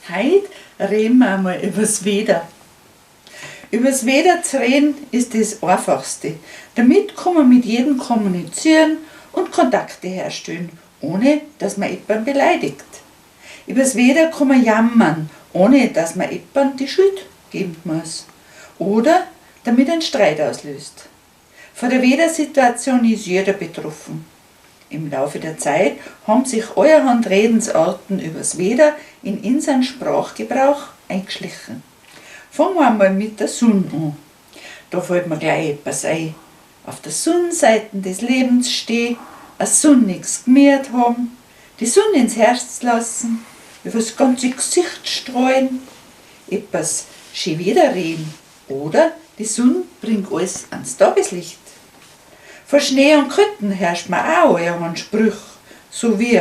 Heit reden wir einmal übers Wetter. Übers Wetter zu reden ist das Einfachste. Damit kann man mit jedem kommunizieren und Kontakte herstellen, ohne dass man jemanden beleidigt. Übers Wetter kann man jammern, ohne dass man jemandem die Schuld geben muss. Oder damit einen Streit auslöst. Von der Wettersituation ist jeder betroffen. Im Laufe der Zeit haben sich allerhand Redensarten übers Wetter in unseren Sprachgebrauch eingeschlichen. Fangen wir einmal mit der Sonne an. Da fällt mir gleich etwas ein. Auf der Sonnenseite des Lebens stehen, ein sonniges Gemüt haben, die Sonne ins Herz lassen, übers ganze Gesicht streuen, etwas schön wieder reden oder die Sonne bringt alles ans Tageslicht. Vor Schnee und Ketten herrscht mir auch allerhand Sprüche, so wie,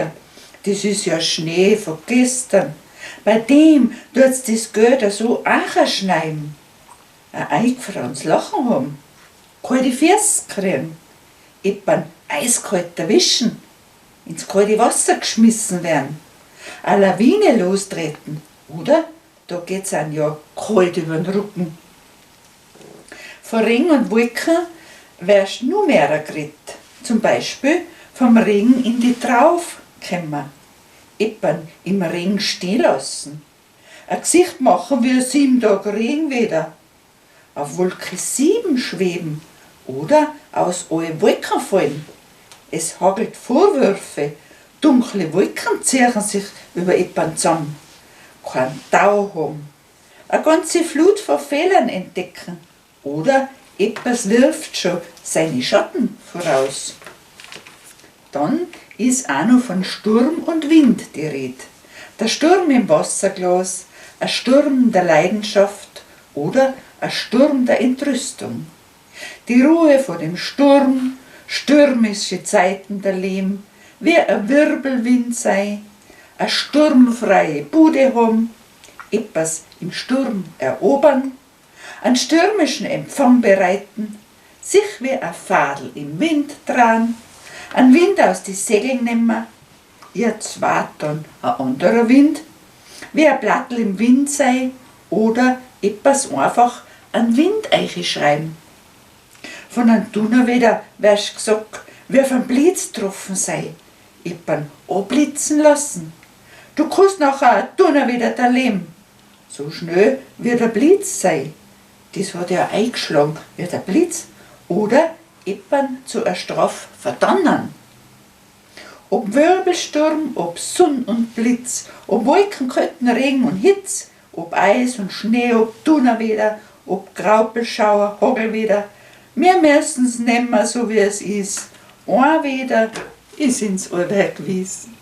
das ist ja Schnee von gestern, bei dem tut's das Geld so schneiden. Ein eingefrorenes Lachen haben, kalte Füße kriegen, jemanden eiskalt erwischen, ins kalte Wasser geschmissen werden, eine Lawine lostreten, oder da geht's einem ja kalt über den Rücken. Von Regen und Wolken wärst nur mehr geredet. Zum Beispiel vom Regen in die Trauf kommen, jemanden im Regen stehen lassen, ein Gesicht machen wie 7 Tage Regenwetter, auf Wolke 7 schweben oder aus allen Wolken fallen. Es hagelt Vorwürfe, dunkle Wolken ziehen sich über jemanden zusammen, keinen Tau haben, eine ganze Flut von Fehlern entdecken oder etwas wirft schon seine Schatten voraus. Dann ist auch noch von Sturm und Wind die Rede. Der Sturm im Wasserglas, ein Sturm der Leidenschaft oder ein Sturm der Entrüstung. Die Ruhe vor dem Sturm, stürmische Zeiten der Leben, wie ein Wirbelwind sei, eine sturmfreie Bude haben, etwas im Sturm erobern, einen stürmischen Empfang bereiten, sich wie ein Fadel im Wind dran, einen Wind aus die Segeln nehmen, jetzt wart dann ein anderer Wind, wie ein Blattl im Wind sei oder etwas einfach an Windeiche schreiben. Von einem Donnerwetter wärst gesagt, wie vom Blitz getroffen sei, jemand abblitzen lassen. Du kannst nachher ein Donnerwetter erleben, so schnell wie der Blitz sei. Das hat ja eingeschlagen wie der Blitz oder jemand zu einer Strafe verdonnern. Ob Wirbelsturm, ob Sonn und Blitz, ob Wolkenketten, Regen und Hitz, ob Eis und Schnee, ob Donnerwetter, ob Graupelschauer, Hagelwetter, wir müssen's nehmen, so wie es ist. Ein Wetter ist ins Allwerk gewiesen.